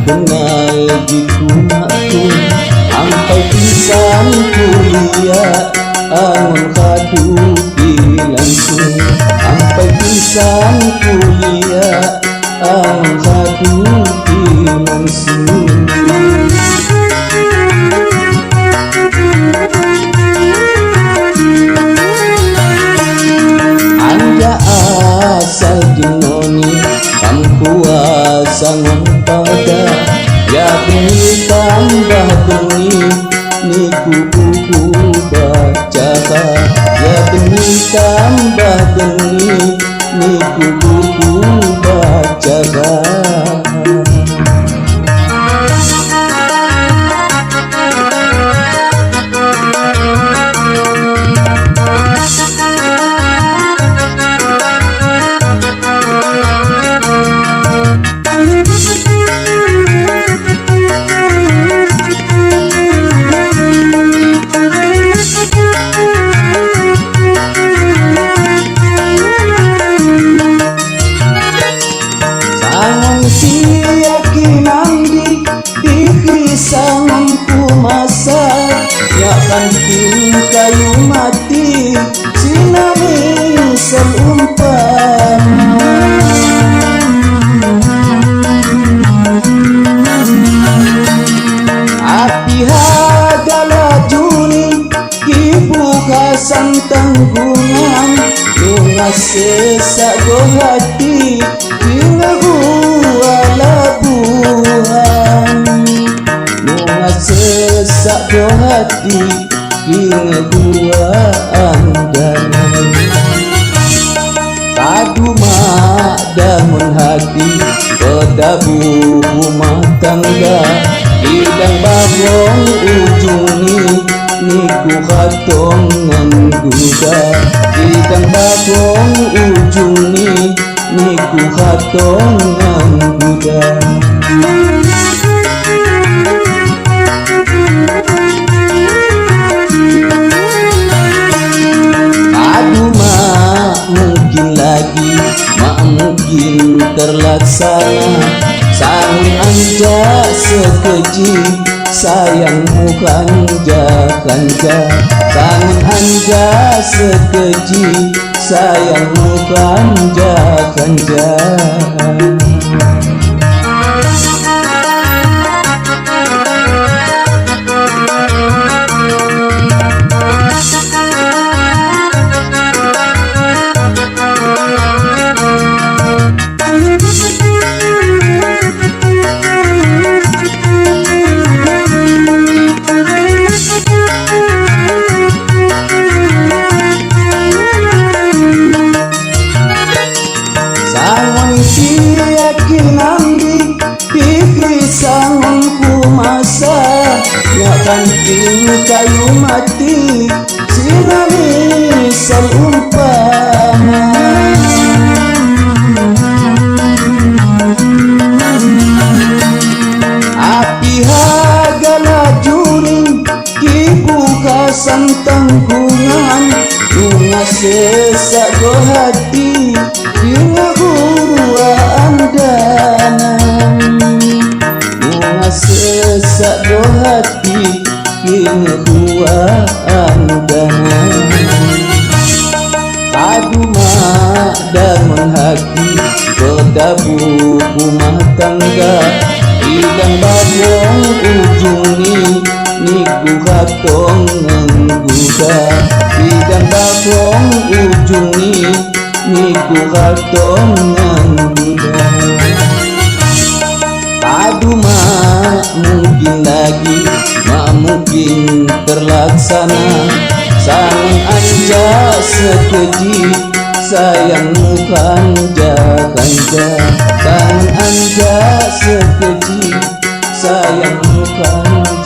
Kenal jiku makku ampai pisan kuliah angon khadu langsung ampai pisan kuliah angon khadu langsung. Anja asal jenoni kam kuasa pada ya beni tambah beni niku buku baca ya beni tambah beni niku buku baca. Kantin kayu mati sinami selumpama api hagala juni ibu kasan tanggungan lunga sesak go hati hingga labuhan lunga sesak go hati hingga gua andanan. Kadu mak damun hati pedabu rumah tangga idang bagong ujungi niku katongan duda idang bagong ujungi niku katongan duda. Aduh mak mungkin lagi mak mungkin terlaksana sangun anja sekeji sayangmu kanja kanja sangun anja sekeji sayangmu kanja kanja. Kantin kayu mati sinami selumpama api hagala juring ibu kasan tanggungan lunga sesak go hati hingga gurua andanan lunga sesak go hati hingga gua andanan. Kadu mak damun hati pedabu rumah tangga idang bagong ujungi niku katongan duda idang bagong ujungi niku katongan duda. Aduh mak mungkin lagi mak mungkin terlaksana sangun anja sekeji sayangmu kanja kanja sangun anja sekeji sayangmu kanja.